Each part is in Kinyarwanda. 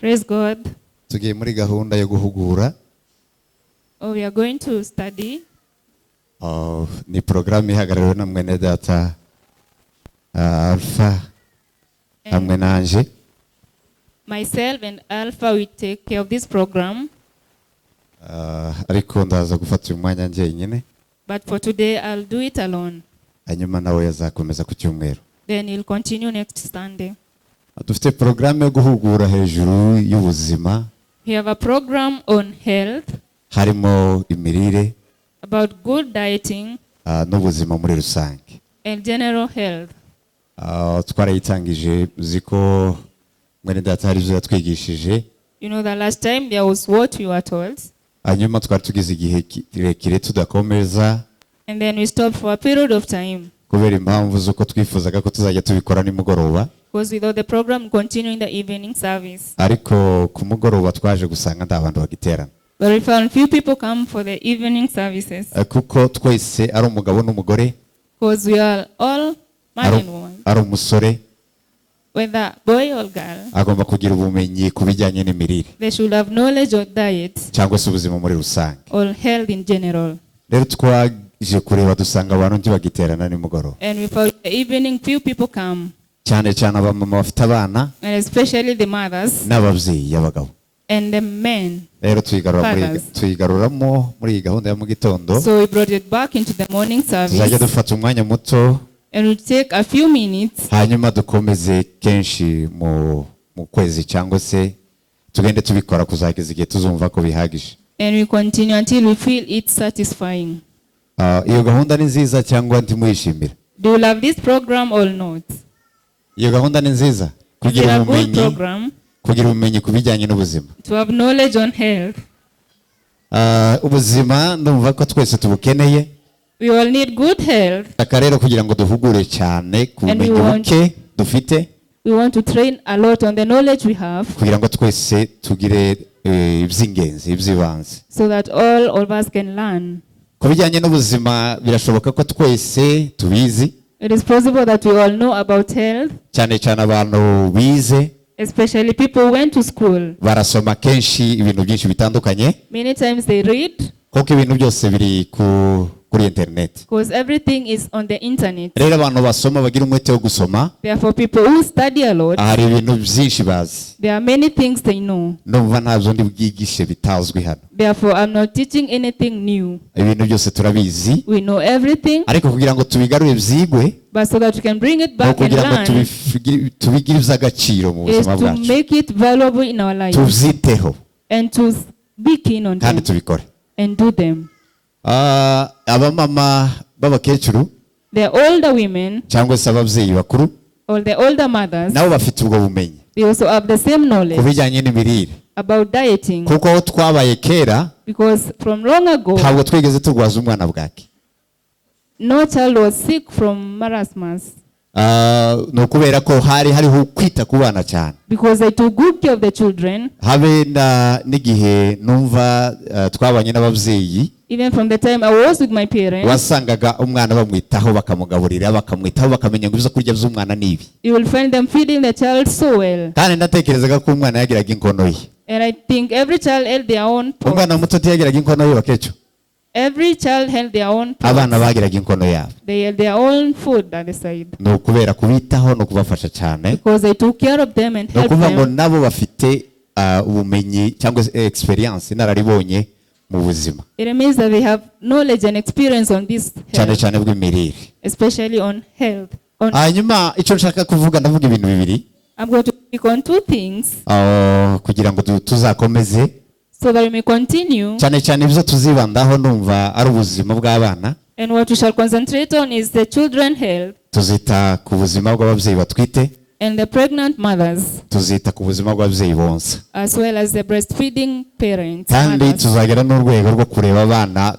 Praise God. Tugiye muri gahunda yo guhugura. Oh, we are going to study. Oh, ni porogaramu ihagarariwe na mwene data Alpha hamwe nanje. Myself and Alpha will take care of this program. Ariko ndaza gufata uyu mwanya njyenyine. But for today, I'll do it alone. Hanyuma nawe yazakomeza ku cyumweru. Then he'll continue next Sunday. Dufite porogaramu yo guhugura hejuru y'ubuzima. We have a program on health, harimo imirire, about good dieting n'ubuzima muri rusange and general health. Twarayitangije uzi ko mwene data hari ibyo yatwigishije. The last time there was what we were told, hanyuma twari tugize igihe kirekire tudakomeza and then we stopped for a period of time kubera impamvu z'uko twifuzaga ko tuzajya tubikora nimugoroba. Because we thought the program continue in the evening service. Ariko ku mugoroba twaje gusanga nta bantu bagiterana. But we found few people come for the evening services Kuko twese ari umugabo n'umugore, because we are all man and woman, ari umusore, whether boy or girl. Agomba kugira ubumenyi ku bijyanye n'imirire They should have knowledge of diet cyangwa se ubuzima muri rusange. Or health in general. Rero twaje kureba dusanga abantu ntibagiterana nimugoroba. And we found the evening few people come, cyane cyane abamama bafite abana and especially the mothers n'ababyeyi abagabo. And the men. Rero tuyigarura muri Fathers. Tuyigaruramo muri iyi gahunda ya mu gitondo. So we brought it back into the morning tuzajya service dufata umwanya muto and we take a few minutes hanyuma dukomeze kenshi mu kwezi cyangwa se tugende tubikora kuzageza igihe tuzumva ko bihagije. And we continue until we feel it satisfying. Iyo gahunda ni nziza cyangwa ntimuyishimira? Do you love this program or not? Iyo gahunda ni nziza Is it kugira a good ubumenyi program kugira ubumenyi ku bijyanye n'ubuzima. To have knowledge on health? Ubuzima ndumva ko twese tubukeneye. We all need good health. Aka rero kugira ngo duhugure cyane ku And we bumenyi buke dufite We want to train a lot on the knowledge we have kugira ngo twese tugire iby'ingenzi iby'ibanze. So that all of us can learn. Ku bijyanye n'ubuzima birashoboka ko twese tubizi It is possible that we all know about health, cyane cyane abantu bize especially people who went to school. Barasoma kenshi ibintu byinshi bitandukanye Many times they read kuko ibintu byose biri kuri interineti. Because everything is on the internet. Rero abantu basoma bagira umwete wo gusoma Therefore, people who study a lot, hari ibintu byinshi bazi. There are many things they know. Ndumva ntabyo ndi bwigishe bitazwi hano. Therefore, I'm not teaching anything new. Ibintu byose turabizi. We know everything, ariko kugira ngo tubigarure byigwe but so that we can bring it ni back and ukugira ngo learn, tubigire iby'agaciro mu is buzima to bwacu make it valuable in our life tubyiteho and to be keen on kandi them tubikore. And do them. Abamama b'abakecuru The older women cyangwa se ababyeyi bakuru or the older mothers, nabo bafite ubwo bumenyi they also have the same ku knowledge bijyanye n'imirire about dieting kuko aho twabaye kera because from long ago, ntabwo twigeze turwaza umwana bwaki. No child was sick from marasmus Ni ukubera ko hari hariho kwita ku bana cyane because they took good care of the children. Habe na n'igihe numva twabanye n'ababyeyi Even from the time I was with my parents, wasangaga umwana bamwitaho bakamugaburira bakamwitaho bakamenya ngo ibyo kurya by'umwana ni ibi. You will find them feeding the child so well. Kandi ndatekerezaga ko umwana yagiraga inkono ye. And I think every child had their own pot. Umwana muto ntiyagiraga inkono ye bakecu? Every child had their own pot. Abana bagiraga inkono yabo. They had their own food at the side ni ukubera kubitaho ni ukubafasha cyane. Because they took care of them and Ni helped ukuvuga ngo them. Nabo bafite ubumenyi cyangwa se experience inararibonye mu buzima It means that they have knowledge and experience on this cyane health, cyane bw'imirire. Especially on health. Hanyuma icyo nshaka kuvuga ndavuga ibintu bibiri I'm going to speak on two things kugira ngo tuzakomeze so that we may continue. Cyane cyane ibyo tuzibandaho ndumva ari ubuzima bw'abana. And what we shall concentrate on is the children health tuzita ku buzima bw'ababyeyi batwite and the pregnant mothers, tuzita ku buzima bw'ababyeyi bonsa as well as the breastfeeding parents, kandi mothers. Tuzagera n'urwego rwo kureba abana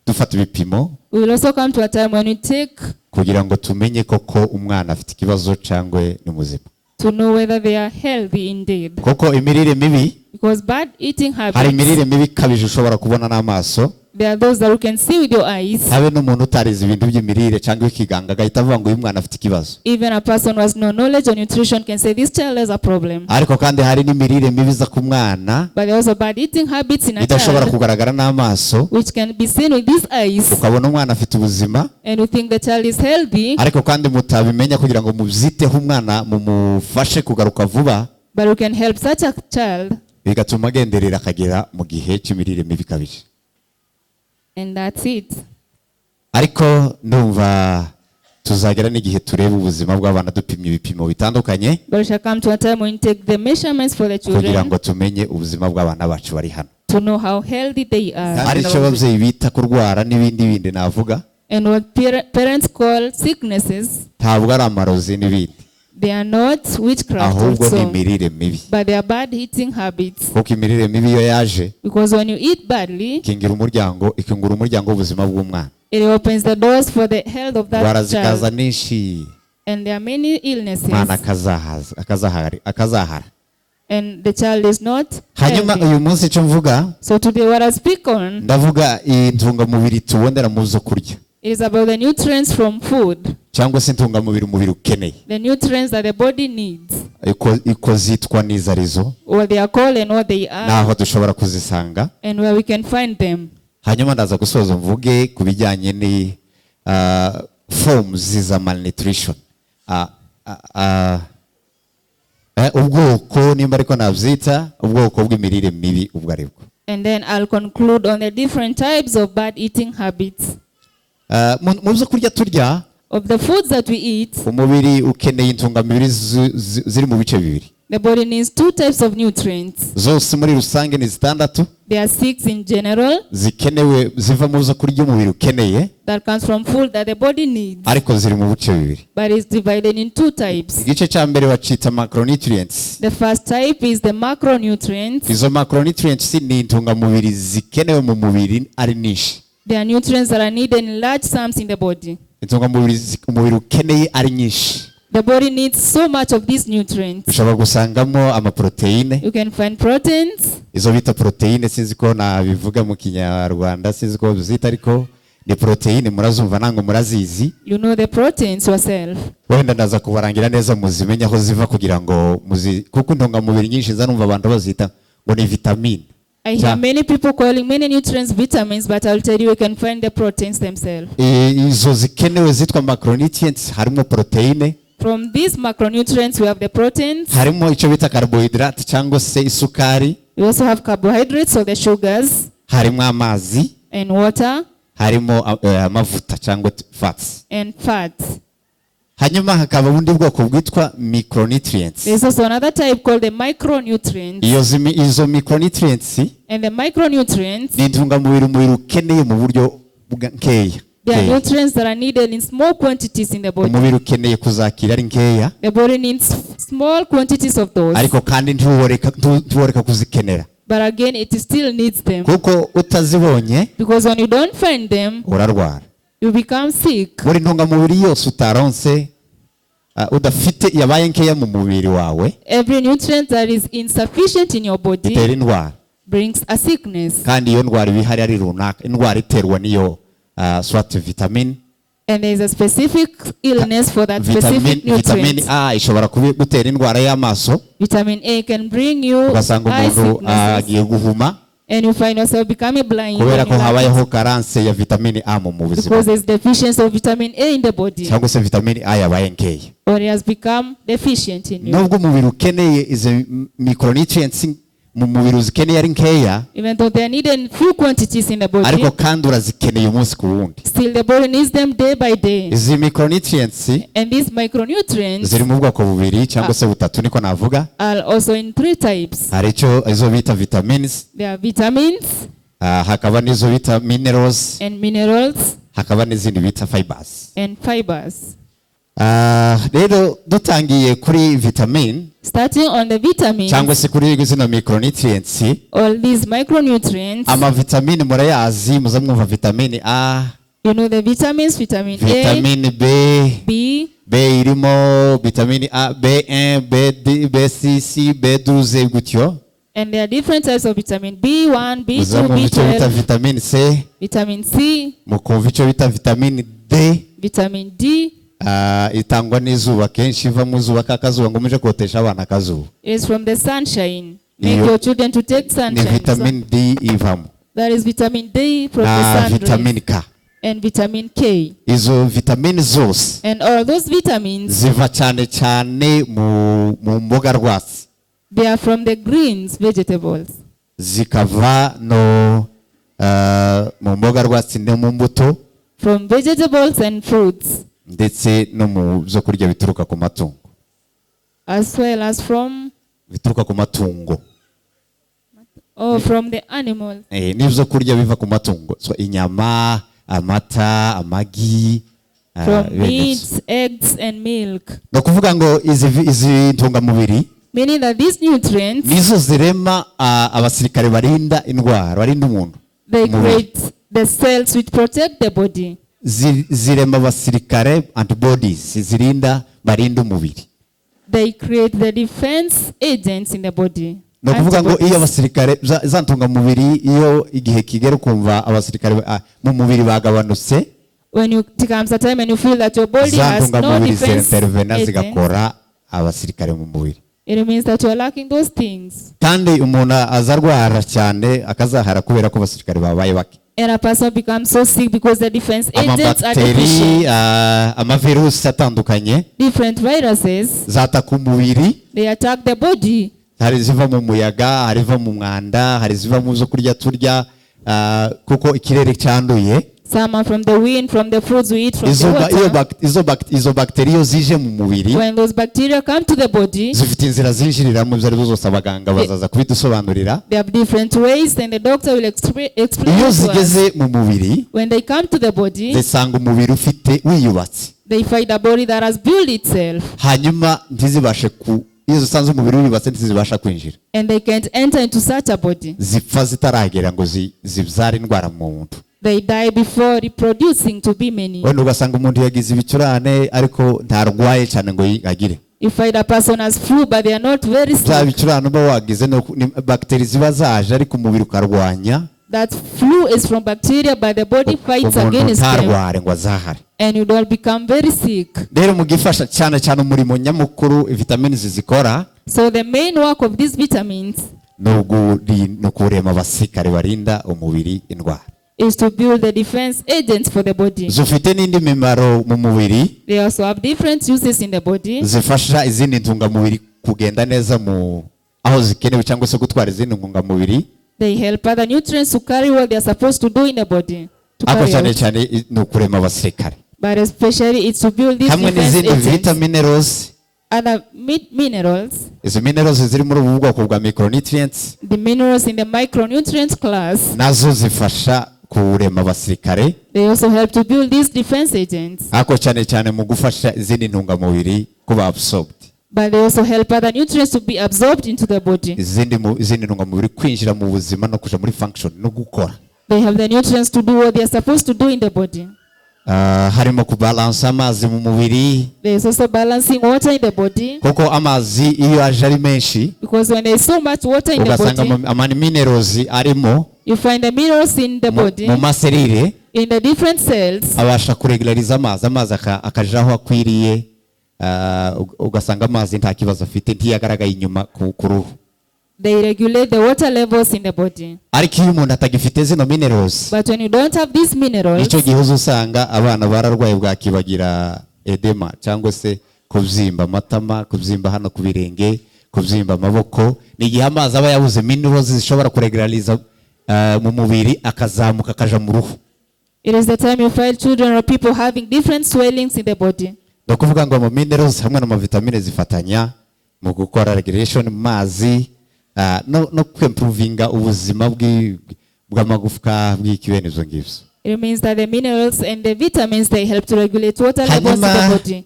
dufata ibipimo We will also come to a time when we take kugira ngo tumenye koko umwana afite ikibazo cyangwa ni muzima. To know whether they are healthy indeed. Kuko imirire mibi Because bad eating hari habits, imirire mibi ikabije ushobora kubona n'amaso. There are those that you can see with your eyes. Habe n'umuntu utarize ibintu by'imirire cyangwa ikiganga agahita avuga ngo uyu mwana afite ikibazo. Even a person who has no knowledge on nutrition can say this child has a problem. Ariko kandi hari n'imirire mibi iza ku mwana But there are also bad eating habits in a idashobora child, kugaragara n'amaso, which can be seen with these eyes, ukabona umwana afite ubuzima, and you think the child is healthy, ariko kandi mutabimenya kugira ngo mubyiteho umwana mumufashe kugaruka vuba, but you can help such a child, bigatuma agenderera akagera mu gihe cy'imirire mibi ikabije. And that's it. Ariko ndumva tuzagera n'igihe tureba ubuzima bw'abana dupimye ibipimo bitandukanye, But we shall come to a time when we take the measurements for the kugira children ngo tumenye ubuzima bw'abana bacu bari hano, to know how healthy they are. ari cyo ababyeyi bita kurwara n'ibindi bindi navuga. And what parents call sicknesses, Ntabwo ari amarozi n'ibindi, they are not witchcraft ahubwo ni also, imirire mibi, but they are bad eating habits. Kuko imirire mibi iyo yaje Because when you eat badly, ikingira umuryango, ikingura umuryango w'ubuzima bw'umwana, it opens the doors for the health of indwara that zikaza child. nyinshi, And there are many illnesses, umwana akazahaza akazahara akazahara. And the child is not Hanyuma healthy. uyu munsi icyo mvuga, So today what I speak on ndavuga intungamubiri tubonera mu zo kurya, is about the nutrients from food, cyangwa se intungamubiri umubiri ukeneye, the nutrients that the body needs, uko zitwa n'izo arizo, what they are called and what they are, n'aho dushobora kuzisanga. And where we can find them. Hanyuma ndaza gusoza mvuge ku bijyanye ni forms za malnutrition. Ubwoko nimba ariko nabyita ubwoko bw'imirire mibi ubwo aribwo. And then I'll conclude on the different types of bad eating habits. Mu byo kurya turya, Of the foods that we eat, umubiri ukeneye intungamubiri ziri mu bice bibiri. The body needs two types of nutrients. Zose muri rusange ni zitandatu There are six in general zikenewe ziva mu byo kurya umubiri ukeneye, that comes from food that the body needs, ariko ziri mu bice bibiri. But it's divided in two types. Igice cya mbere bacita macronutrients. The first type is the macronutrients. Izo macronutrients ni intungamubiri zikenewe mu mubiri ari nyinshi. They are nutrients that are needed in large sums in the body. Intungamubiri umubiri ukeneye ari nyinshi. The body needs so much of these nutrients. Ushobora gusangamo amaproteine. You can find proteins. Izo bita proteine sinzi ko nabivuga mu Kinyarwanda, sinzi ko bizita, ariko ni proteine murazumva nango murazizi. You know the proteins yourself. Wenda ndaza kubarangira neza muzimenye aho ziva kugira ngo muzi, kuko intungamubiri nyinshi nza numva abantu bazita ngo ni vitamine. I hear many people calling many nutrients vitamins, but I'll tell you, you can find the proteins themselves. Izo zikenewe zitwa macronutrients harimo proteine, From these macronutrients, we have the proteins. Harimo icyo bita carbohydrate cyangwa se isukari, We also have carbohydrates, or the sugars, harimo amazi, and water, harimo amavuta cyangwa fats. And fats. Hanyuma hakaba ubundi bwoko bwitwa micronutrients. There's also another type called the micronutrients. Izo micronutrients And the micronutrients, ni intungamubiri umubiri ukeneye mu buryo nkeya. They are Nkeya. Nutrients that are needed in small quantities in the body. Umubiri ukeneye kuzakira ari nkeya, The body needs small quantities of those. Ariko kandi ntiworeka kuzikenera, But again, it still needs them. Kuko utazibonye Because when you don't find them, urarwara. You become sick. Buri ntungamubiri yose utaronse, udafite yabaye nkeya mu mubiri wawe, Every nutrient that is insufficient in your body itera indwara. Brings a sickness. Kandi iyo ndwara iba ihari ari runaka, indwara iterwa n'iyo soit vitamine. And there is a specific illness for that specific Vitamine nutrient. A ishobora gutera indwara y'amaso, Vitamin A can bring you ugasanga eye umuntu sicknesses. agiye guhuma And you find yourself becoming blind kubera when ko you lack habayeho it. carence ya vitamine A mu buzima, Because there's deficiency of vitamin A in the body. Cyangwa se vitamine A yabaye nkeya. Or it has become deficient in you. Nubwo umubiri ukeneye izo micronutrients mu mubiri uzikeneye ari nkeya, Even though they are needed in few quantities in the body, ariko kandi urazikeneye umunsi ku wundi. Still the body needs them day by day. Izi micronutrients And these micronutrients ziri mu bwoko bubiri cyangwa se butatu niko navuga. Are also in three types. Hari icyo izo bita vitamines, There are vitamins hakaba n'izo bita minerals, and minerals hakaba n'izindi bita fibers. And fibers. Rero dutangiye kuri vitamine Starting on the vitamins, cyangwa se kuri zino micronutrients, all these micronutrients, amavitamine murayazi, muza mwumva vitamine A, you know the vitamins, vitamin A, vitamine B, B, B irimo vitamine A, B1, B D, B6, B12 gutyo. And there are different types of vitamin B1, B2, Muzamwumva icyo bita B12, vitamine C, vitamin C, mukumva icyo bita vitamine D. vitamin D. Itangwa n'izuba, kenshi iva mu zuba, ka kazuba ngo muje kotesha abana akazuba. It is from the sunshine. Make Iyo your children to take ni sunshine. So vitamine D ivamo that is vitamin D from the na sun rays vitamine K. and vitamin K. Izo vitamine zose And all those vitamins, ziva cyane cyane mu mboga rwatsi, they are from the greens vegetables. Zikava no mu mboga rwatsi no mu mbuto, From vegetables and fruits, ndetse no mu byo kurya bituruka ku matungo. As well as from Bituruka ku matungo. Oh, from the animals. N'ibyo kurya biva ku matungo, so, inyama, amata, amagi, From bene ibyo. meats, eggs, and milk. Ni ukuvuga ngo izi ntungamubiri Meaning that these nutrients, nizo zirema abasirikare barinda indwara, barinda umuntu they umubiri. Create the cells which protect the body. Zirema abasirikare, antibodies zirinda, barinda umubiri. They create the defense agents in the body. Ni ukuvuga ngo iyo Antibodies. abasirikare za ntungamubiri, iyo igihe kigera ukumva abasirikare mu mubiri bagabanutse, When it comes a time and you feel that your body za has no ntungamubiri defense ziraintervena, agents, zigakora abasirikare mu mubiri. it means that you are lacking those things. Kandi umuntu aza arwara cyane, akazahara kubera ko abasirikare babaye bake. And a person becomes so sick because the defense agents are Amabakteri, deficient. Amavirusi atandukanye Different viruses, zataka umubiri. They attack the body. Hari iziva mu muyaga, hari iziva mu mwanda, hari iziva mu byo kurya turya, kuko ikirere cyanduye. Some are from the wind, from the fruits we eat, from Izo the iyo water. izo bagiteri iyo zije mu mubiri, When those bacteria come to the body, zifite inzira zinjiriramo, ibyo ari byo zose abaganga bazaza kubidusobanurira. They have different ways, and the doctor will explain Iyo to us. zigeze mu mubiri, When they come to the body, zisanga umubiri ufite wiyubatse, they find a body that has built itself, hanyuma ntizibashe ku iyo zisanze umubiri wiyubatse ntizibasha kwinjira. And they can't enter into such a body. Zipfa zitaragera ngo zibyare indwara mu muntu. They die before reproducing to be many. Wenda ugasanga umuntu yagize ibicurane ariko ntarwaye cyane ngo agire. You find a person has flu, but they are not very Bya sick. bicurane uba wagize ni bagiteri ziba zaje, ariko umubiri ukarwanya. That flu is from bacteria, but the body fights Umuntu against them, ntarware ngo azahare. And you don't become very sick. Rero mu gifasha cyane cyane, umurimo nyamukuru vitamini zikora So the main work of these vitamins ni ukurema abasirikare barinda umubiri indwara. Is to build the defense agents for the body. Zifite n'indi mimaro mu mubiri. They also have different uses in the body. Zifasha izindi ntungamubiri kugenda neza mu aho zikenewe, cyangwa se gutwara izindi ntungamubiri. They help other nutrients to carry what they are supposed to do in the body. To Ariko carry cyane out. Cyane ni ukurema abasirikare But especially it's to build these hamwe defense n'izindi agents. vitaminerals. Other minerals, Izi minerals ziri muri ubu bwoko bwa micronutrients, the minerals in the micronutrients class, nazo zifasha kurema abasirikare, they also help to build these defense agents. ariko cyane cyane mu gufasha izindi ntungamubiri kuba absorbed. But they also help other nutrients to be absorbed into the body. Izindi ntungamubiri kwinjira mu buzima no kuja muri function no gukora. They have the nutrients to do what they are supposed to do in the body. Harimo kubalansa amazi mu mubiri, There is also balancing water in the body. kuko amazi iyo aje ari menshi, Because when there is so much water in the ugasanga body, ama minerals arimo you find the minerals in the body, mu maserire, in the different cells. Abasha kuregulariza amazi, amazi akaja aho akwiriye, ugasanga amazi nta kibazo afite, ntiyagaragaye inyuma ku ruhu. They regulate the water levels in the body. Ariko iyo umuntu atagifite zino minerals, But when you don't have these minerals, nicyo gihe uza usanga abana bararwaye bwaki, bagira edema cyangwa se kubyimba amatama, kubyimba hano ku birenge, kubyimba amaboko. Ni igihe amazi aba yabuze minerals zishobora kuregulariza mu mubiri, akazamuka akaja mu ruhu. It is the time you find children or people having different swellings in the body. Ni ukuvuga ngo ama minerals hamwe n'amavitamine zifatanya mu gukora regulation mu mazi, no kwimprovinga ubuzima bw'amagufwa, bw'iki, bene ibyo ngibyo. It means that the minerals and the vitamins, they help to regulate water levels in the Hanyuma body.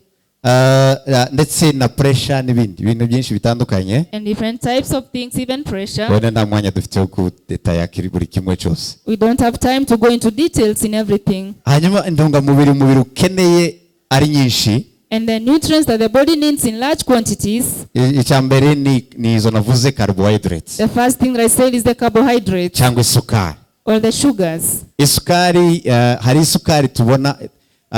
ndetse na pressure n'ibindi bintu byinshi bitandukanye. And different types of things, even pressure. Wenda nta mwanya dufite wo kudetaya kuri buri kimwe cyose. We don't have time to go into details in everything. Hanyuma intungamubiri umubiri ukeneye ari nyinshi, And the nutrients that the body needs in large quantities, Icya mbere ni izo navuze, carbohydrates the first thing that I said is the carbohydrates cyangwa isukari. Or the sugars. Isukari, hari isukari tubona,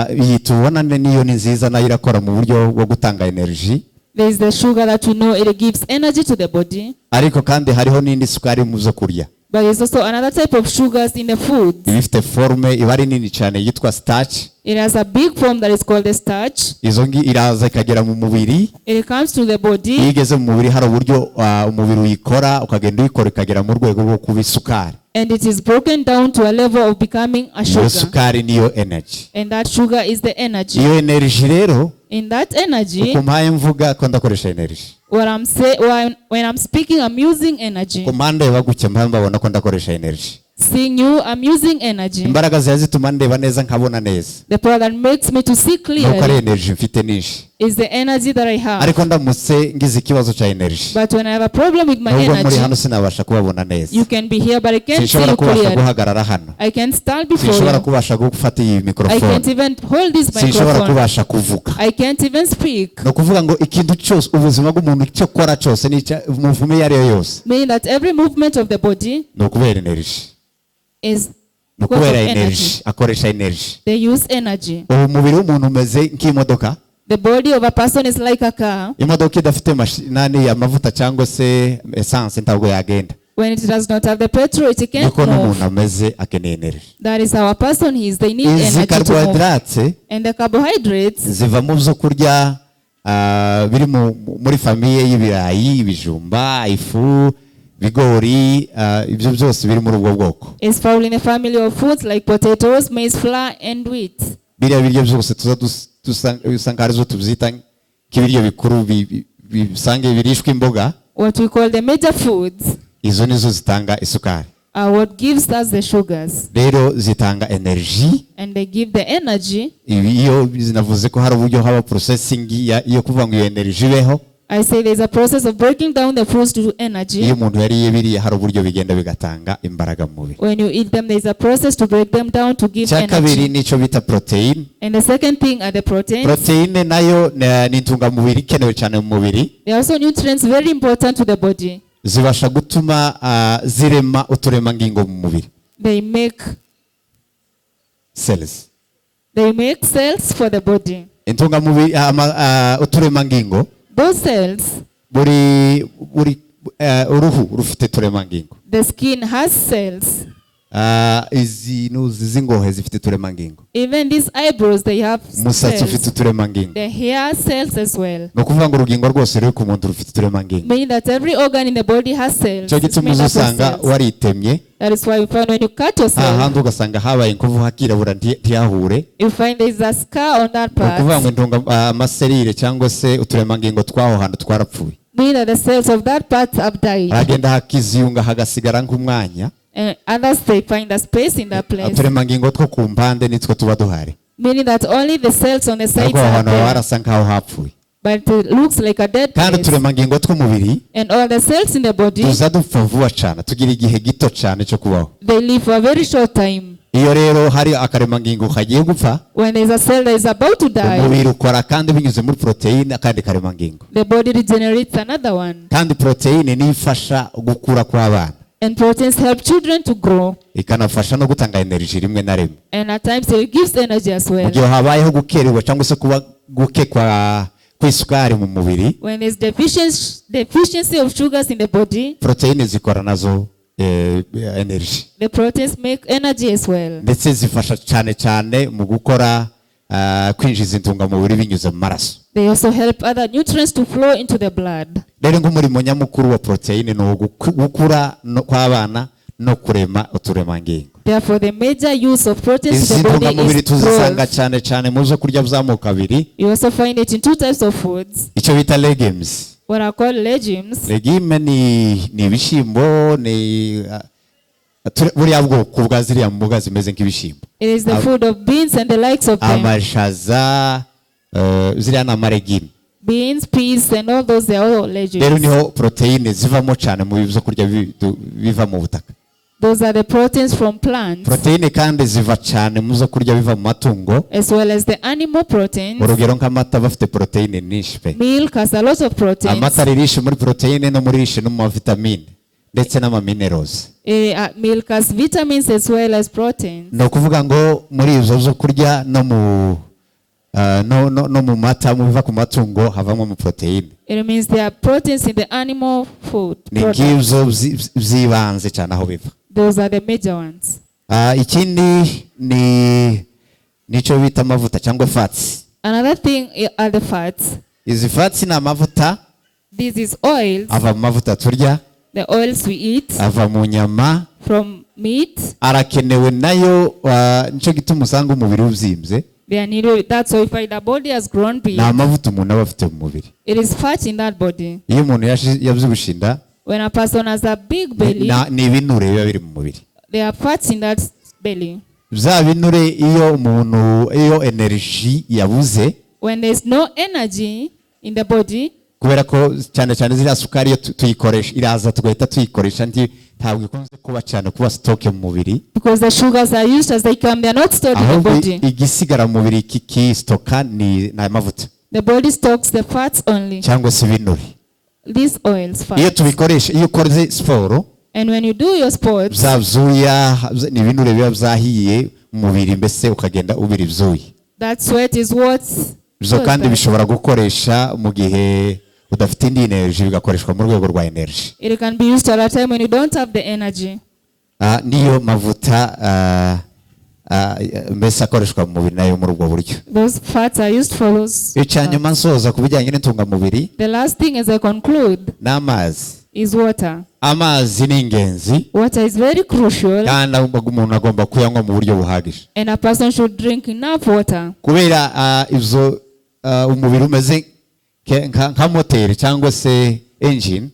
iyi tubona niyo ni nziza, nayo irakora mu buryo bwo gutanga energy. There is the sugar that we know it gives energy to the body, Ariko kandi hariho n'indi sukari mu zo kurya. But there's also another type of sugars in the food. Iba ifite forme, iba ari nini cyane, yitwa starch. It has a big form that is called the starch. Izo ngi iraza ikagera mu mubiri. It comes to the body. Iyo igeze mu mubiri hari uburyo umubiri uyikora, ukagenda uyikora ikagera mu rwego rwo kuba isukari. And it is broken down to a level of becoming a Iyo sugar. sukari niyo energy. And that sugar is the energy. Iyo energy rero, In that energy, uko mpaye mvuga ko ndakoresha energy, what I'm say, when I'm speaking, I'm using energy. ku mpande gutya mba mbabona ko ndakoresha energy. Seeing you, I'm using energy. Imbaraga ziba zituma ndeba neza nkabona neza, The power that makes me to see nuko ari clearly energy mfite nyinshi. Is the energy that I have. Ariko ndamutse ngize ikibazo cya energy, But when I have a problem with my nubwo muri energy, hano sinabasha kubabona neza, you can be here, but I can't see sinshobora you kubasha clearly. Guhagarara hano, I can't stand before sinshobora you. Kubasha gufata iyi I mikorofone, can't even hold this sinshobora microphone. Kubasha kuvuga. I can't even speak. Ni ukuvuga ngo ikintu cyose ubuzima bw'umuntu icyo akora cyose n'icya movement iyo ari yo yose, Meaning that every movement of the body ni ukubera energy, is ni because of ukubera energy. Energy, akoresha energy. They use energy. Ubu umubiri w'umuntu umeze nk'imodoka. The body of a person is like a car. Imodoka idafite nani, amavuta cyangwa se essence ntabwo yagenda. When it does not have the petrol, it can't Niko n'umuntu move. Ameze, akeneye energy. That is how a person is. They need Izi energy to move. carbohydrates And the carbohydrates ziva mu byo kurya biri muri famille y'ibirayi, ibijumba, ifu, ibigori, ibyo byose biri muri ubwo bwoko. Is found in a family of foods like potatoes, maize flour, and wheat. Biriya biryo byose tuza usanga arizo tubyita nk'ibiryo bikuru bisange birishwa imboga. What we call the major foods Izo nizo zitanga isukari. Are what gives us the sugars. Rero zitanga energy. And they give the energy. Ibi iyo zinavuze ko hari uburyo haba processing yo kuvuga ngo iyo energy ibeho. I say there's a process of breaking down the fruits to energy. Iyo umuntu yariye biriya hari uburyo bigenda bigatanga imbaraga mu mubiri. When you eat them, there's a process to break them down to give Icya kabiri energy. nicyo bita protein. And the second thing are the proteins. Protein nayo ni intungamubiri ikenewe cyane mu mubiri. They are also nutrients very important to the body. Zibasha gutuma zirema uturemangingo mu mubiri. They make Cells. They make cells for the body. Intungamubiri, uturemangingo, Those cells, buri uruhu rufite uturemangingo. The skin has cells. Izi nuzi z'ingohe zifite uturemangingo. Even these eyebrows, they have Umusatsi ufite cells. uturemangingo. The hair cells as well. Ni ukuvuga ngo urugingo rwose ruri ku muntu rufite uturemangingo. Meaning that every organ in the body has cells. Icyo It's gituma made up of uzasanga cells. waritemye, That is why you find when you cut yourself, hahandi ugasanga habaye inkovu hakirabura ntihahure. You find there is a scar on that Ni ukuvuga ngo part. amaserire cyangwa se uturemangingo tw'aho hantu twarapfuye. Meaning that the cells of that part have died. Haragenda hakiziyunga hagasigara nk'umwanya. And others, they find a space in that place. Uturemangingo two ku mpande nitwo tuba duhari, Meaning that only the cells on the sides ariko aho are hantu haba there. harasa nk'aho hapfuye. But it looks like a dead Kandi place. uturemangingo tw'umubiri And all the cells in the body, tuza dupfa vuba cyane, tugira igihe gito cyane cyo kubaho. They live for a very short time. Iyo rero hari akaremangingo kagiye gupfa, When there's a cell that is about to die, umubiri ukora kandi binyuze muri poroteyine akandi karemangingo. The body regenerates another one. Kandi poroteyine niyo ifasha gukura kw'abana, And proteins help children to grow. Ikanafasha no gutanga energy rimwe na rimwe. And at times it gives energy as Mu well. gihe habayeho gukererwa cyangwa se kuba guke kwa kw'isukari mu mubiri, When there's deficiency of sugars in the body, poroteyine zikora nazo energy. The proteins make energy as well. Ndetse zifasha cyane cyane mu gukora kwinjiza intungamubiri binyuze mu maraso. They also help other nutrients to flow into the blood. Rero nk'umurimo nyamukuru wa poroteyine ni uwo gukura kw'abana no kurema uturemangingo. Therefore, the major use of proteins Izi in the body ntungamubiri is tuzisanga growth. Cyane cyane mu zo kurya by'amoko abiri. You also find it in two types of foods, Icyo bita legumes. What are called legumes. Legume ni ibishyimbo, ni buriya bwoko bwa ziriya mboga zimeze nk'ibishyimbo. It is the food of beans and the likes of them. Amashaza, ziriya ni amalégumes. Beans, peas, and all those, they are all Rero legumes. niho poroteyine zivamo cyane mu byo kurya biva mu butaka. Those are the proteins from plants, Poroteyine kandi ziva cyane mu zo kurya biva mu matungo. As well as the animal proteins. Urugero nk'amata bafite poroteyine nyinshi pe. Milk has a lot of proteins. Amata ari riche muri poroteyine no muri riche no mu mavitamine ndetse n'amaminerals. Milk has vitamins as well as proteins. Ni ukuvuga ngo muri izo zo kurya no mu ah, no mu mata, mu biva ku matungo havamo amaporoteyine. It means there are proteins in the animal food Ni products. ngibyo by'ibanze cyane aho biva. Those are the major ones. Ikindi ni nicyo bita amavuta cyangwa fats. Another thing are the fats. Izi fats ni amavuta. This is oils, Ava mu mavuta turya, the oils we eat ava mu nyama. From meat. Arakenewe nayo, nicyo gituma usanga umubiri ubyimbye. They are needed. That's why if the body has grown big, Ni amavuta umuntu aba afite mu mubiri. It is fat in that body. Iyo umuntu yabyibushye inda, When a person has a big belly, ni ibinure biba biri mu mubiri. There are fats in that belly. Bya binure, iyo umuntu, iyo energy yabuze, When there's no energy in the body, kubera ko cyane cyane ziriya sukari iyo tuyikoresha iraza tugahita tuyikoresha, ntabwo ikunze kuba cyane kuba stock mu mubiri. Because the sugars are used as they come, they are not stored in the Ahubwo body. Igisigara mu mubiri kikisitoka ni amavuta The body stocks the fats only. Cyangwa se ibinure. These oils, Iyo fats. tubikoresha, iyo ukoze siporo, And when you do your sports, bya byuya ni ibinure biba byahiye mu mubiri, mbese ukagenda ubira ibyuya. That sweat is what Ibyo does kandi that. Bishobora gukoresha mu gihe udafite indi energy, bigakoreshwa mu rwego rwa energy. It can be used at a time when you don't have the energy. Niyo mavuta mbese akoreshwa mu mubiri nayo muri ubwo buryo. Those fats are used for those. Icya nyuma nsoza ku bijyanye n'intungamubiri The last thing as I conclude ni amazi. Is water. Amazi ni ingenzi Water is very crucial, kandi umuntu agomba kuyanywa mu buryo buhagije. And a person should drink enough water. Kubera ibyo umubiri umeze nka moteri cyangwa se engine.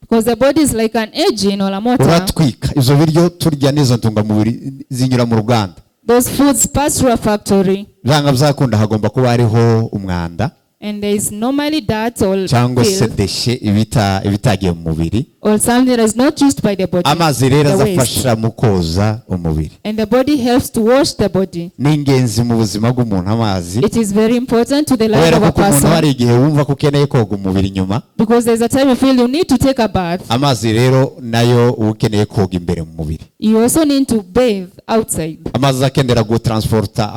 Because the body is like an engine or a motor. Uratwika ibyo biryo turya n'izo ntungamubiri zinyura mu ruganda. Those foods pass through a factory, Byanga byakunda hagomba kuba hariho umwanda and there is normally dirt or cyangwa se filth déchets ibitagiye mu mubiri. Or something that is not used by the body. Amazi rero The waste. azafasha mu koza umubiri. And the body helps to wash the body. Ni ingenzi mu buzima bw'umuntu amazi. It is very important to the life Kubera of a ko umuntu hari person. igihe wumva ko ukeneye koga umubiri nyuma. Because there's a time you feel you need to take a bath. Amazi rero nayo uba ukeneye koga imbere mu mubiri. You also need to bathe outside. Amazi akenera gutransporta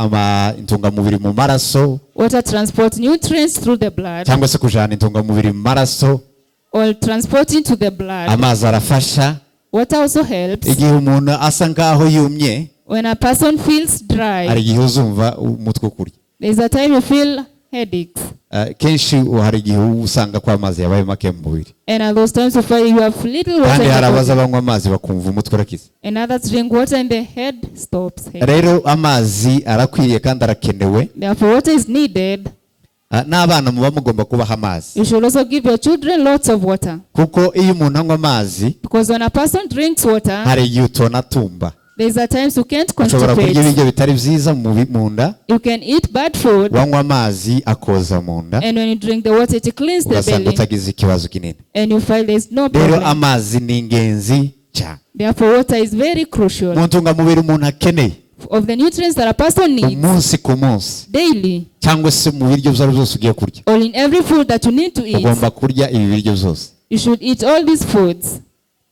intungamubiri mu maraso Water transports nutrients through the blood cyangwa se kujana intungamubiri mu maraso. Or transporting to the blood. Amazi arafasha. Water also helps. Igihe umuntu asa nkaho yumye, When a person feels hari dry, igihe uzumva umutwe ukurya. There's a time you feel headaches. Kenshi hari igihe usanga ko amazi yabaye make mu mubiri. And at those times you find you have little water Kandi in hari the abaza body. banywa amazi bakumva umutwe urakize. And others drink water and the head stops. Rero amazi arakwiriye kandi arakenewe. Therefore, water is needed. N'abana muba mugomba kubaha amazi. You should also give your children lots of water. Kuko iyo umuntu anywa amazi, Because when a person drinks water, hari igihe utona atumba. There's a times you can't Ushobora kurya constipate. ibiryo bitari byiza mu nda. You can eat bad food, Wanywa amazi akoza mu nda, and when you drink the water, it cleans the ugasanga belly, utagize ikibazo kinini. And you find there's no Rero problem. amazi ni ingenzi cyane. Therefore, water is very crucial. Mu ntungamubiri umuntu akeneye Of the nutrients that a person needs umunsi ku munsi daily, cyangwa se mu biryo ibyo ari byo byose ugiye kurya, or in every food that you need to eat, ugomba kurya ibi biryo byose. You should eat all these foods.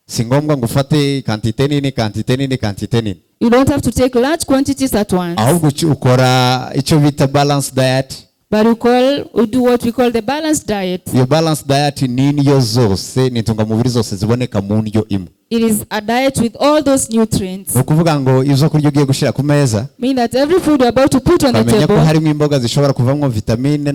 Si ngombwa ngo ufate quantité nini, quantité nini, quantité nini. You don't have to take large quantities at once. Ahubwo ukora icyo bita balance diet. But we do what we call the balanced diet. Iyo balance diet ni indyo zose, ni intungamubiri zose ziboneka mu ndyo imwe. It is a diet with all those nutrients. Ni ukuvuga ngo ibyo kurya ugiye gushyira ku meza, Meaning that every food you're about to put on the ukamenya ko table, harimo imboga zishobora kuvamo vitamine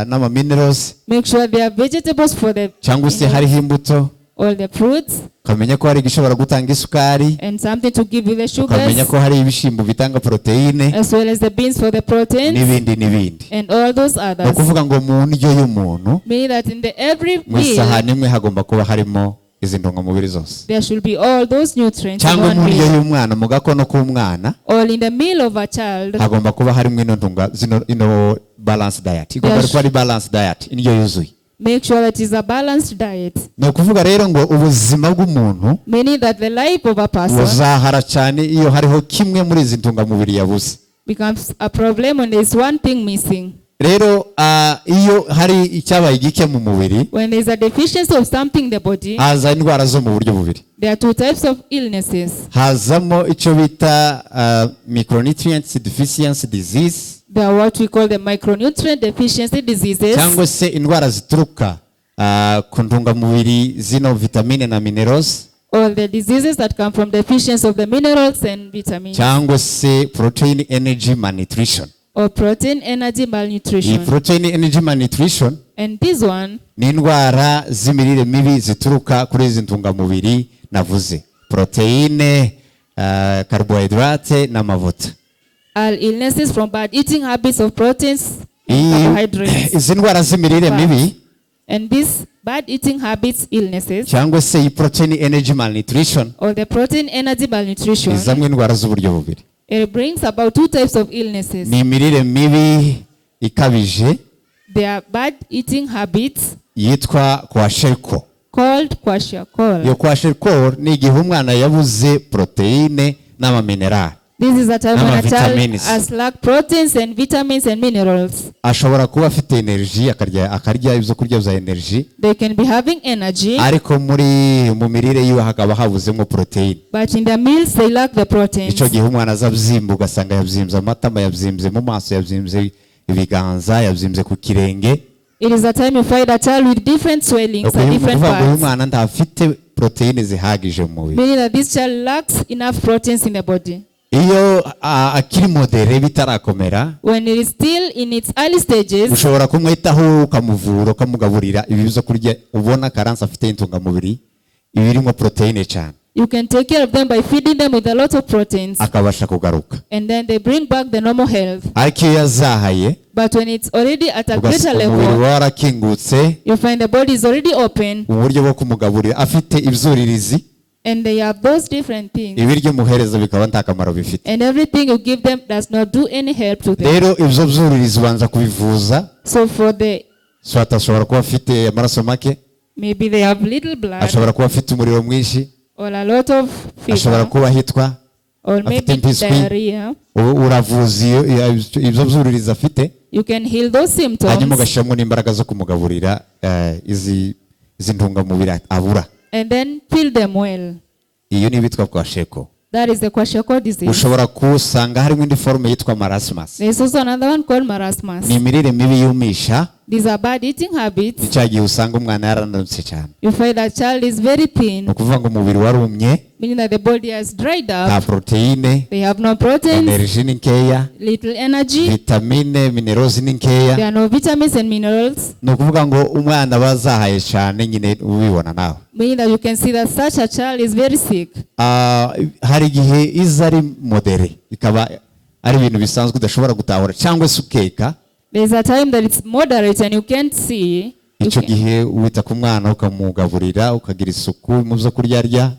n'amaminerals, make sure there are vegetables for the cyangwa se hariho imbuto, all the fruits, ukamenya ko hari igishobora gutanga isukari, and something to give you the ukamenya sugars, ko hari ibishyimbo bitanga poroteyine, as well as the beans for the proteins, n'ibindi n'ibindi. And all those Ni others. ukuvuga ngo mu ndyo y'umuntu, Meaning that in the every mu meal, isahani imwe hagomba kuba harimo izi ntungamubiri zose. There should be all those nutrients in Cyangwa one mu ndyo meal. y'umwana, mu gakono k'umwana, Or in the meal of a child, hagomba kuba harimo ino ntunga zino ino balance diet igomba Yes. kuba ari balance diet, indyo yuzuye. Make sure that it's a balanced diet. Ni ukuvuga rero ngo ubuzima bw'umuntu Meaning that the life of a person buzahara cyane iyo hariho kimwe muri izi ntungamubiri yabuze. Becomes a problem when there's one thing missing. Rero iyo hari icyabaye gike mu mubiri, When there's a deficiency of something in the body, haza indwara zo mu buryo bubiri. There are two types of illnesses. Hazamo icyo bita micronutrients deficiency disease, There are what we call the micronutrient deficiency diseases, cyangwa se indwara zituruka ku ntungamubiri zino vitamine na minerals, or the diseases that come from deficiency of the minerals and vitamins, cyangwa se protein energy malnutrition. Or protein energy Iyi malnutrition. Protein energy malnutrition And this one ni indwara z'imirire mibi zituruka kuri izi ntungamubiri navuze, poroteyine, carbohydrate n'amavuta. Are illnesses from bad eating habits of proteins and carbohydrates. Izi ndwara z'imirire Fat. mibi And these bad eating habits illnesses, cyangwa se iyi protein energy malnutrition or the protein energy malnutrition, izamo indwara z'uburyo bubiri. It brings about two types of illnesses. Ni imirire mibi ikabije They are bad eating habits yitwa kwashiorkor. Called kwashiorkor. Iyo kwashiorkor ni igihe umwana yabuze poroteyine n'amaminerali. This is a time when a child N'ama-vitamins. Has lacked proteins and vitamins and minerals. Ashobora kuba afite energy, akarya ibyo kurya bya energy, They can be having energy, ariko muri mu mirire yiwe hakaba habuzemo poroteyine. But in their meals they lack the proteins. Icyo gihe umwana aza abyimba, ugasanga yabyimbye amatama, yabyimbye mu maso, yabyimbye ibiganza, yabyimbye ku kirenge. It is a time you find a child with different swellings and Ni different ukuvuga ngo uyu parts, mwana ntafite poroteyine zihagije mu mubiri. Meaning that this child lacks enough proteins in the body. Iyo akiri modéré bitarakomera, When it is still in its early stages, ushobora kumwitaho, ukamuvura, ukamugaburira ibi byo kurya ubona carence afite intungamubiri ibirimo poroteyine cyane, you can take care of them by feeding them with a lot of proteins, akabasha kugaruka. And then they bring back the normal health. Ariko iyo yazahaye, But when it's already at a greater ugasanga umubiri level, warakingutse, you find the body is already open, mu buryo bwo kumugaburira afite ibyuririzi, and they have those different things. Ibiryo umuhereza bikaba nta kamaro bifite. And everything you give them does not do any help to them. Rero ibyo byuririzi ubanza kubivuza. So for the Soit ashobora kuba afite amaraso make, maybe they have little blood ashobora kuba afite umuriro mwinshi, or a lot of ashobora fever kuba ahitwa or afite maybe impiswi. Diarrhea. Uravuza ibyo byuririzi afite, You can heal those hanyuma symptoms ugashyiramo n'imbaraga zo kumugaburira izi ntungamubiri abura. And then fill them well. Iyo ni ibitwa kwashiorkor. That is the kwashiorkor disease. Ushobora kusanga harimo indi forme yitwa marasmus. There's also another one called marasmus. Ni imirire mibi yumisha. These are bad eating habits. Ni cya gihe usanga umwana yarananutse cyane. You find that child is very Ni thin, ukuvuga ngo umubiri warumye, meaning that the body has dried nta up. poroteyine, They have no proteins, energy ni nkeya, little energy. vitamine minerals ni nkeya. There are no vitamins and minerals, Ni ukuvuga ngo umwana bazahaye cyane nyine ubibona nawe. Meaning that you can see that such a child is very sick. Hari igihe iza ari modéré ikaba ari ibintu bisanzwe udashobora gutahura cyangwa se ukeka. There's a time that it's moderate and you can't see. You Icyo gihe wita ku mwana, ukamugaburira, ukagira isuku mu byo kurya arya,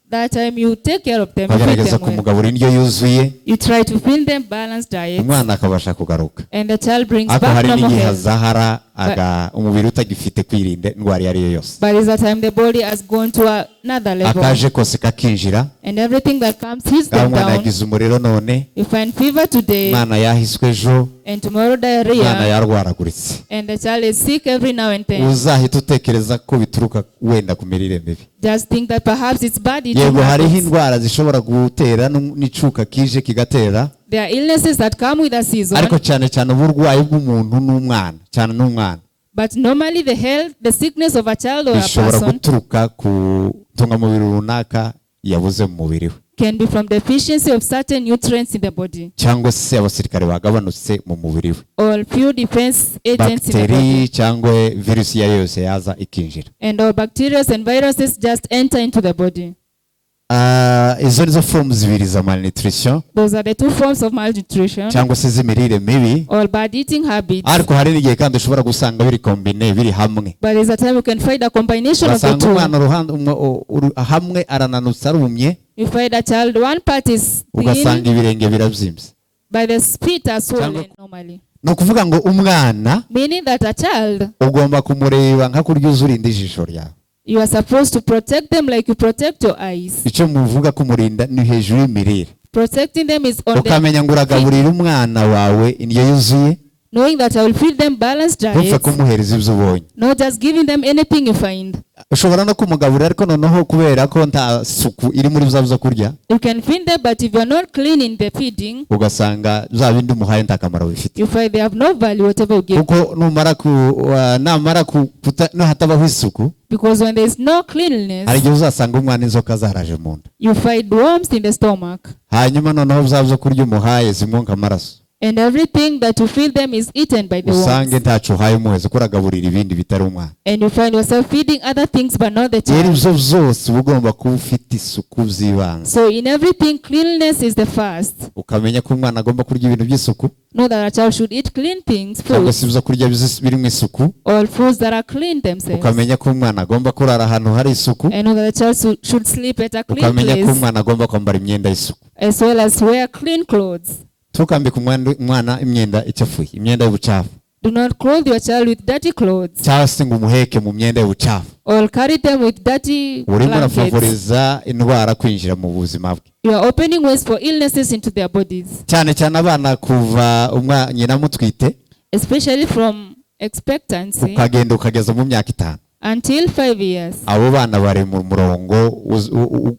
That time you take care of them, you feed ukagerageza them well. kumugaburira indyo yuzuye, You try to feed them balanced diet, umwana akabasha kugaruka. And the child brings Ariko back hari normal n'igihe health. azahara umubiri utagifite kwirinda indwara iyo ari yo yose, But it's a time the body has gone to another level, akaje kose kakinjira. And everything that comes hits Ngaho them umwana down. yagize umuriro none, You find fever today, umwana yahiswe ejo, and tomorrow umwana diarrhea, yarwaraguritse. And the child is sick every now and then. Uzahita utekereza ko bituruka wenda ku mirire mibi. Just think that perhaps it's bad eating Yego, hariho habits. indwara zishobora gutera n'icuka kije kigatera, There are illnesses that come with a season, ariko cyane cyane uburwayi bw'umuntu n'umwana cyane n'umwana but normally the health, the sickness of a child or a bishobora person guturuka ku ntungamubiri runaka yabuze mu mubiri we, can be from deficiency of certain nutrients in the body cyangwa se abasirikare bagabanutse mu mubiri we, or few defense agents in the body. bagiteri cyangwa virusi iyo ari yo yose yaza ikinjira. And all bacteria and viruses just enter into the body. Izo nizo form zibiri za malnutrition Those are the two forms of malnutrition cyangwa se z'imirire mibi. Or bad eating habits. Ariko hari n'igihe kandi ushobora gusanga biri combiné, biri hamwe. But there's a time you can find a combination of the Ugasanga two. umwana uruhande hamwe arananutse arumye, You find a child, one part is ugasanga thin, ibirenge birabyimbye. But the feet are swollen Cyangwa- normally. Ni ukuvuga ngo umwana Meaning that a child, ugomba kumureba nka kurya uza urinda ijisho ryawe. You are supposed to protect them like you protect your eyes. Icyo muvuga kumurinda ni hejuru y'imirire. Protecting them is on the Ukamenya ngo uragaburira umwana wawe indyo yuzuye, knowing that I will feed them balanced ntupfe diets, kumuhereza ibyo ubonye. Not just giving them anything you find. Ushobora no kumugaburira, ariko noneho kubera ko nta suku iri muri bya byo kurya, You can feed them, but if you are not clean in the feeding, ugasanga bya bindi umuhaye nta kamaro bifite. You find they have no value whatever you give. Kuko numara ku namara ku kuta- no hatabaho isuku, Because when there is no hari cleanliness, igihe uzasanga umwana inzoka zaraje mu nda, you find worms in the stomach. Hanyuma noneho bya byo kurya umuhaye zimwonka amaraso, And everything that you feed them is eaten by the usange worms. ntaco uhaye umuheze ko uragaburira ibindi bitari umwana. And you find yourself feeding other things but not the Rero child. ibyo byose uba ugomba kuba ufite isuku by'ibanze. So in everything, cleanliness is the first. Ukamenya ko umwana agomba kurya ibintu by'isuku, Know that a child should eat clean things, cyangwa foods, se ibyo kurya birimo isuku. Or foods that are clean themselves. Ukamenya ko umwana agomba kurara ahantu hari isuku. And know that a child should sleep at a clean Ukamenya ko place, umwana agomba kwambara imyenda y'isuku. As well as wear clean clothes. Ntukambike umwana imyenda icafuye, imyenda y'ubucafu, Do not clothe your child with dirty clothes cyangwa se ngo umuheke mu myenda y'ubucafu. Or carry them with dirty Urimo blankets. urafavoriza indwara kwinjira mu buzima bwe. You are opening ways for illnesses into their bodies, Cyane cyane abana kuva nyina amutwite, especially from expectancy ukagenda ukageza mu myaka 5. Until 5 years. Abo bana bari mu murongo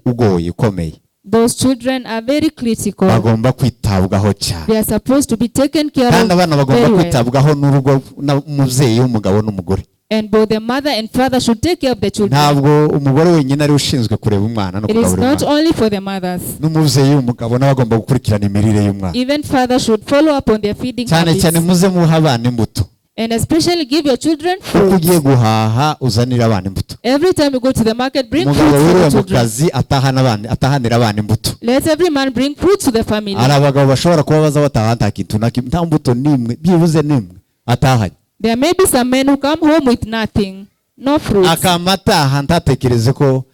ugoye ukomeye. Those children are very critical. Bagomba kwitabwaho cyane. They are supposed to be taken care Kandi of abana bagomba very well. kwitabwaho n'urugo n'umubyeyi w'umugabo n'umugore. And both the mother and father should take care of the children. Ntabwo umugore wenyine ari ushinzwe kureba umwana no It is kugaburira not umwana. only for the mothers. N'umubyeyi w'umugabo nawe agomba gukurikirana imirire y'umwana. Even fathers should follow up on their feeding Cyane cyane habits. muze muha abana imbuto. And especially give your children Uko fruit. ugiye guhaha uzanire abana imbuto. Every time you go to the market, bring Umugabo fruits for wiriwe the mu children. kazi atahana abana atahanira abana imbuto. Let every man bring fruit to the family. Hari abagabo bashobora kuba baza bataha nta kintu na kimwe, nta mbuto n'imwe byibuze n'imwe atahanye. There may be some men who come home with nothing, no fruits, Akama ataha ntatekereze ko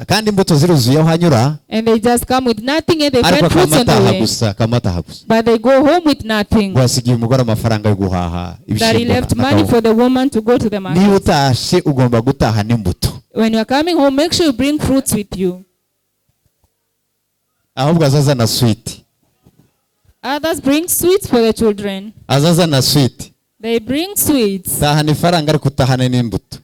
kandi imbuto ziruzuye aho anyura, and they just come with nothing and they ariko find fruits akama on the ataha way. gusa, akama ataha gusa But they go home with nothing. ngo hasigiye umugore amafaranga yo guhaha That he ibishyimbo left na money kawunga. for the woman to go to the Niba market. utashe ugomba gutaha n'imbuto. When you are coming home, make sure you bring fruits with you. Ahubwo azazana sweet. Others bring sweets for the children. Azazana sweet. They bring sweets. Tahana ifaranga ariko utahane n'imbuto.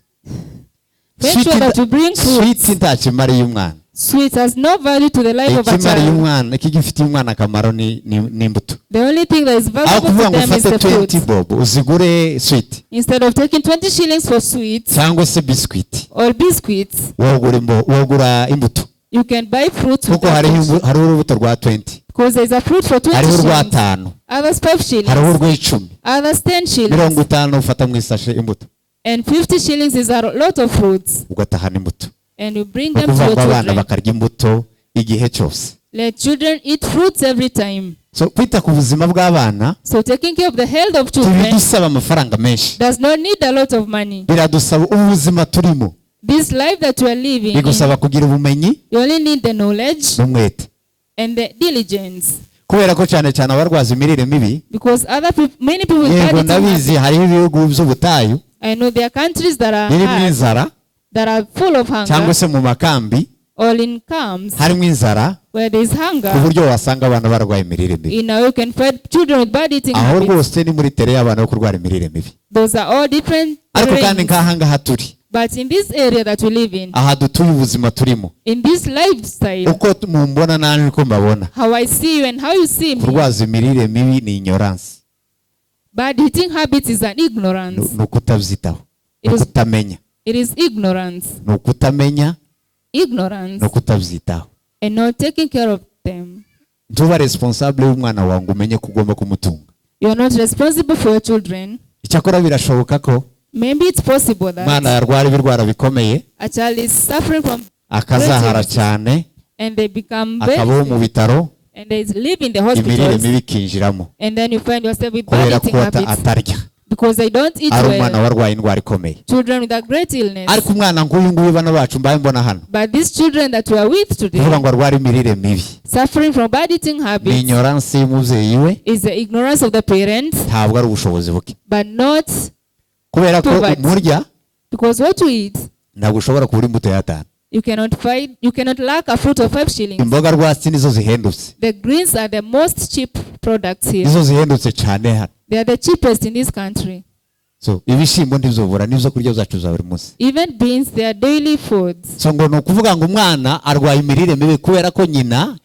Make Sweet sure that you bring fruits. Sweet ntakimariye umwana. Sweets has no value to the life of a Ikimariye child. Umwana ikigifitiye umwana akamaro ni imbuto. The only thing that is Aho valuable kuvuga to ngo them is ufate the 20 fruits. bob uzigure sweet Instead of taking 20 shillings for sweets cyangwa se biscuit, or biscuits, wogura imbuto, you can buy fruits with kuko hariho that. hariho urubuto rwa 20, Because there's a fruit for 20 hariho urwa shillings, 5, others 5 shillings, hariho urw'icumi, others 10 shillings, 50 ufata mu isashe imbuto, and 50 shillings is a lot of fruits. Ugatahana imbuto. And you bring Ni them to ukuvuga your ngo abana children. bakarya imbuto igihe cyose. Let children eat fruits every time. So kwita ku buzima bw'abana So taking care of the health of children ntibidusaba amafaranga menshi, does not need a lot of money. biradusaba ubuzima turimo. This life that we are living in, Bigusaba kugira ubumenyi you only need the knowledge n'umwete, and the diligence. Kubera ko cyane cyane abarwaza imirire mibi, Because other people, many people with yego bad eating ndabizi habits, hariho ibihugu by'ubutayu I know there are countries that are birimo hard, inzara, that are full of cyangwa hunger, se mu makambi or in camps harimo inzara, where there is ku hunger. buryo wasanga abana barwaye imirire mibi. You know, you can find children with bad eating Aho habits. rwose ni muri terrain y'abana yo kurwara imirire mibi. Those are all different Ariko kandi terrains. nk'aha ngaha turi, But in this area that we live in, aha dutuye ubuzima turimo, in this lifestyle, uko mumbona nanjye uko mbabona, how I see you and how you see me, kurwaza imirire mibi ni ignorance. Bad eating habits is an ignorance. Ni ukutabyitaho, ni ukutamenya. It is ignorance. Ni ukutamenya, Ignorance ni ukutabyitaho. And not taking care of them. Ntuba responsable y'umwana wawe ngo umenye ko ugomba kumutunga. You are not responsible for your children. Icyakora birashoboka ko Maybe it's possible that umwana yarwara ibirwara bikomeye, a child is suffering from akazahara cyane, and they become very akabaho mu sick, bitaro, and they live in the imirire hospitals, mibi ikinjiramo and then you find yourself with bad kubera eating ko habits atarya. Because they don't eat Ari umwana well. warwaye indwara ikomeye. Children with a great illness. Ariko umwana nk'uyu nguyu bano bacu mbaye mbona hano, But these children that we are with today, kuvuga ngo arware imirire mibi, suffering from bad eating ni habits, ignorance y'umubyeyi we, is the ignorance of the parents, ntabwo ari ubushobozi buke. But not Kubera ko poverty. murya, Because what you eat, ntabwo ushobora kubura imbuto y'atanu. you cannot find, you cannot lack a fruit of 5 shillings. Imboga rwatsi nizo zihendutse. The greens are the most cheap products here. Nizo zihendutse cyane hano. They are the cheapest in this country. So ibishyimbo ntibizobura, nibyo kurya byacu bya buri munsi. Even beans, they are daily foods. So ngo ni ukuvuga ngo umwana arwaye imirire mibi kubera ko nyina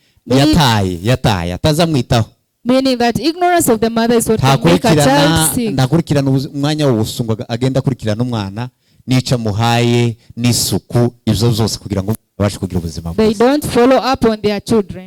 yataye atazamwitaho. Meaning that ignorance of the mother is what can make a Ntakurikirana child sick. Ntakurikirana umwanya wose ngo agende akurikirana umwana n'icyo amuhaye n'isuku, ibyo byose kugira ngo abashe kugira ubuzima They bwiza. don't follow up on their children.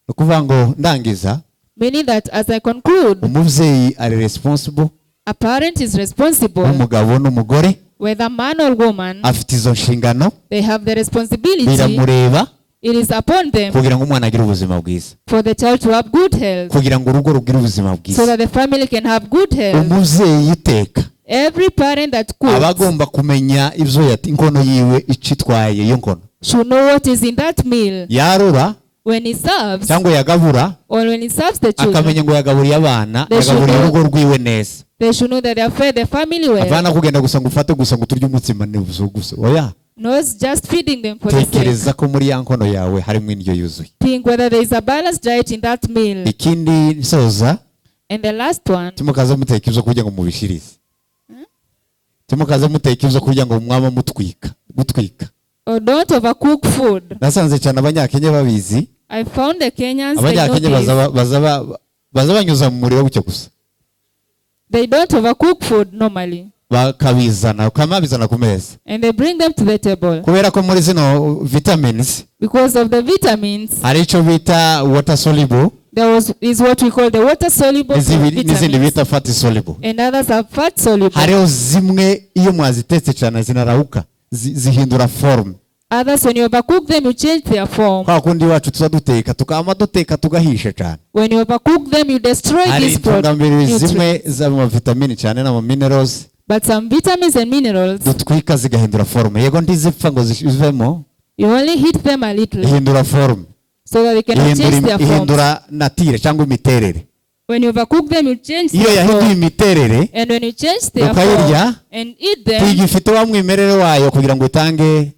Ni ukuvuga ngo ndangiza, Meaning that as I conclude, umubyeyi ari responsible, a parent is responsible, umugabo n'umugore, whether man or woman, afite izo nshingano, they have the responsibility. Biramureba It is upon them kugira ngo umwana agire ubuzima bwiza, for the child to have good health, kugira ngo urugo rugire ubuzima so bwiza. that the family can have good health. Umubyeyi iteka Every parent that aba cooks agomba kumenya ibyo inkono yiwe icyo itwaye iyo nkono. Should know what is in that meal. Yarura When he serves, cyangwa yagabura, or when he serves the children, akamenya ngo yagaburiye abana, They should yagaburiye know. urugo rwiwe neza. They should know that they have fed the family well. Avana kugenda gusa ngo ufate gusa ngo turye umutsima nibuzo gusa, oya. Not just feeding them for the sake. Tekereza ko muri ya nkono yawe harimo indyo yuzuye. Think whether there is a balanced diet in that meal. Ikindi nsoza, And the last one, timukaze muteka ibyo kurya ngo mubishirize, timukaze muteka ibyo kurya ngo mwaba mutwika gutwika. Or don't overcook food. Nasanze cyane Abanyakenya babizi. I found the Kenyans, they know Abanyakenya this. baza banyuza mu muriro gutya gusa. They don't overcook food normally. Bakabizana ukamabizana ku meza. And they bring them to the table. Kubera ko muri zino vitamins Because of the vitamins, hari icyo bita water soluble, there is what we call the water soluble n'izindi vitamins. bita fat soluble. And others are fat soluble. Hariho zimwe iyo mwazitetse cyane zinarauka, zihindura forme. Others, when you overcook them, you change their form. Kwa kundi iwacu tuza duteka tukama duteka tugahisha cyane. When you overcook them, you destroy Hari these intungamubiri zimwe nutrients. z'amavitamini cyane n'amaminerals But some vitamins and minerals, dutwika zigahindura forme. Yego ntizipfa ngo zivemo. You only heat them a little Ihindura forme, so that they cannot ihindura change their forms. ihindura nature cyangwa imiterere. When you overcook them, you change Iyo their yahinduye form. imiterere, And when you change their ukayirya, form and eat them, ntigifite wa mwimerere wayo kugira ngo itange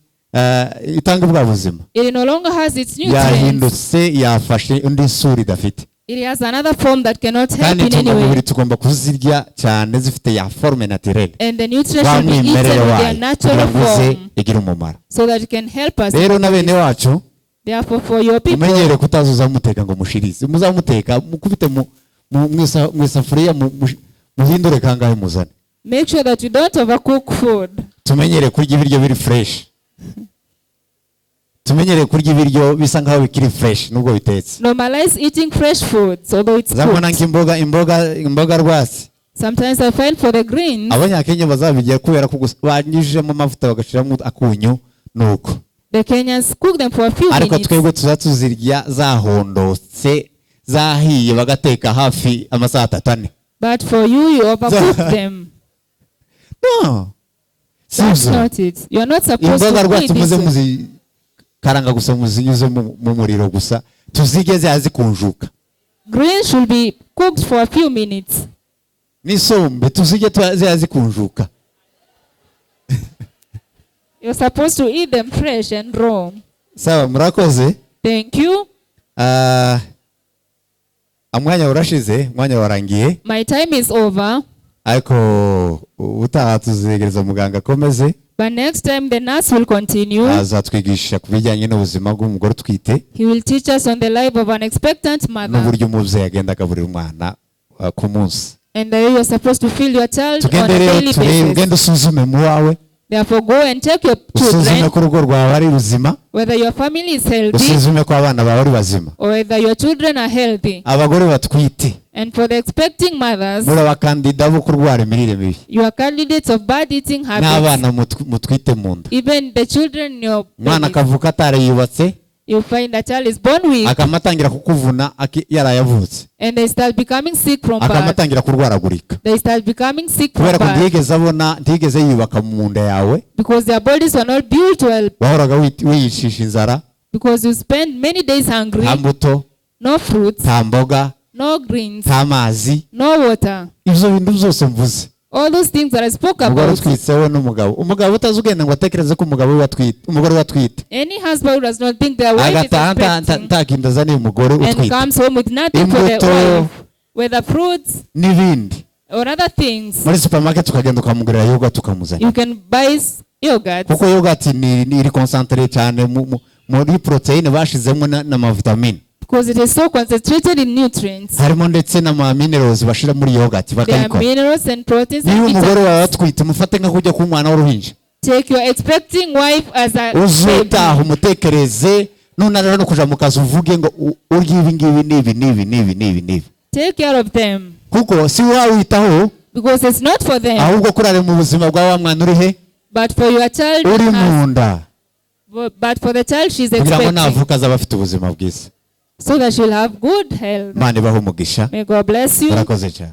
bwa buzima. It no longer has its nutrients. Yahindutse, yafashe indi sura idafite. It has another form that cannot help Kandi in any intungamubiri way. tugomba kuzirya cyane zifite ya forme naturelle, And the nutrients wa should be eaten mwimerere with their wayo, natural kugira ngo uze form igire umumaro. so that it can help us. Rero na bene wacu, Therefore, for your people, mumenyere kutazuza muteka ngo mushirize. Muzamuteka mukubite mu isafuriya, muhindure kangahe muzane. Make sure that you don't overcook food. Tumenyere kurya ibiryo biri fresh, tumenyere kurya ibiryo bisa nkaho bikiri fresh nubwo bitetse. Normalize eating fresh foods, although it's Zamubona cooked. nk'imboga, imboga rwatsi, Sometimes I find for the greens, Abanyakenya bazabigira kubera ko gusa banyujijemo amavuta bagashiramo akunyu nuko. The Kenyans cook them for a few Ariko minutes. twebwe tuza tuzirya zahondotse, zahiye, bagateka hafi amasaha 3, 4. But for you, you overcook them. No, That's sibyo. not it. You are not supposed Imboga to do rwatsi it muze this way. muzikaranga gusa, muzinyuze mu muriro gusa, tuzirye ziha zikunjuka. Greens should be cooked for a few minutes. N'isombe tuzirye ziha zikunjuka. You're supposed to eat them fresh and raw. Sawa, murakoze. Thank you. Ah, umwanya urashize, umwanya warangiye. My time is over. Ariko ubutaha tuzegereza muganga akomeze. But next time the nurse will continue. Azatwigisha ku bijyanye n'ubuzima bw'umugore utwite, He will teach us on the life of an expectant mother n'uburyo umubyeyi agenda agaburira umwana ku munsi. And the way you're supposed to feed your child on Tugende a rero daily turebe, basis. ugende usuzume mu wawe, Therefore, go and check your usuzume children, ko urugo rwawe ari ruzima, whether your family is healthy usuzume ko abana bawe ari bazima. Or whether your children are healthy. Abagore batwite, And for the expecting mothers, muri abakandida bo kurwara imirire mibi, you are candidates of bad eating habits. n'abana mutwite mu nda. Even the children in your Umwana bellies. akavuka atariyubatse, You find a child is born weak Akaba atangira kukuvuna yarayavutse. And they start becoming sick from Akaba birth. atangira kurwaragurika. They start becoming sick from Kubera ko birth ntiyigeze abona, ntiyigeze yiyubaka mu nda yawe. Because their bodies were not built well. Wahoraga wiyicisha inzara. Because you spend many days hungry, Nta mbuto, no fruits, nta mboga, no greens, nta mazi. No water. Ibyo bintu byose mvuze. All those things that I spoke Umugore about. utwitse we n'umugabo, umugabo utazi ugenda ngo atekereze ko umugabo we atwite, umugore we atwite, Any husband who does not think their wife is agataha expecting nta kintu azaniye umugore and utwite, comes home with nothing for the imbuto, wife, whether fruits n'ibindi, or other things, muri supermarket ukagenda ukamugurira yogurt ukamuzanira. You can buy yogurt. Kuko yogurt ni iri concentré cyane muri protéine bashizemo n'amavitamine. Because it is so concentrated in nutrients. Harimo ndetse n'ama minerals bashira muri yogurt There are bakayikora. minerals and proteins Niba and umugore wawe vitamins. atwite, umufate nka kujya k'umwana w'uruhinja. Take your expecting wife as a Uzutaha baby. umutekereze, nunanira no kuja mu kazi uvuge ngo urye ibi ngibi n'ibi n'ibi n'ibi n'ibi n'ibi. Take care of them. Kuko si wawitaho, Because it's not for them, ahubwo kurare mu buzima bwa wa mwana uri he? But for your child, Uri mu nda. but for the child she's Kugira ngo expecting, navuka azaba afite ubuzima bwiza. So that she'll have good health. Imana ibahe umugisha. May God bless you. Murakoze cyane.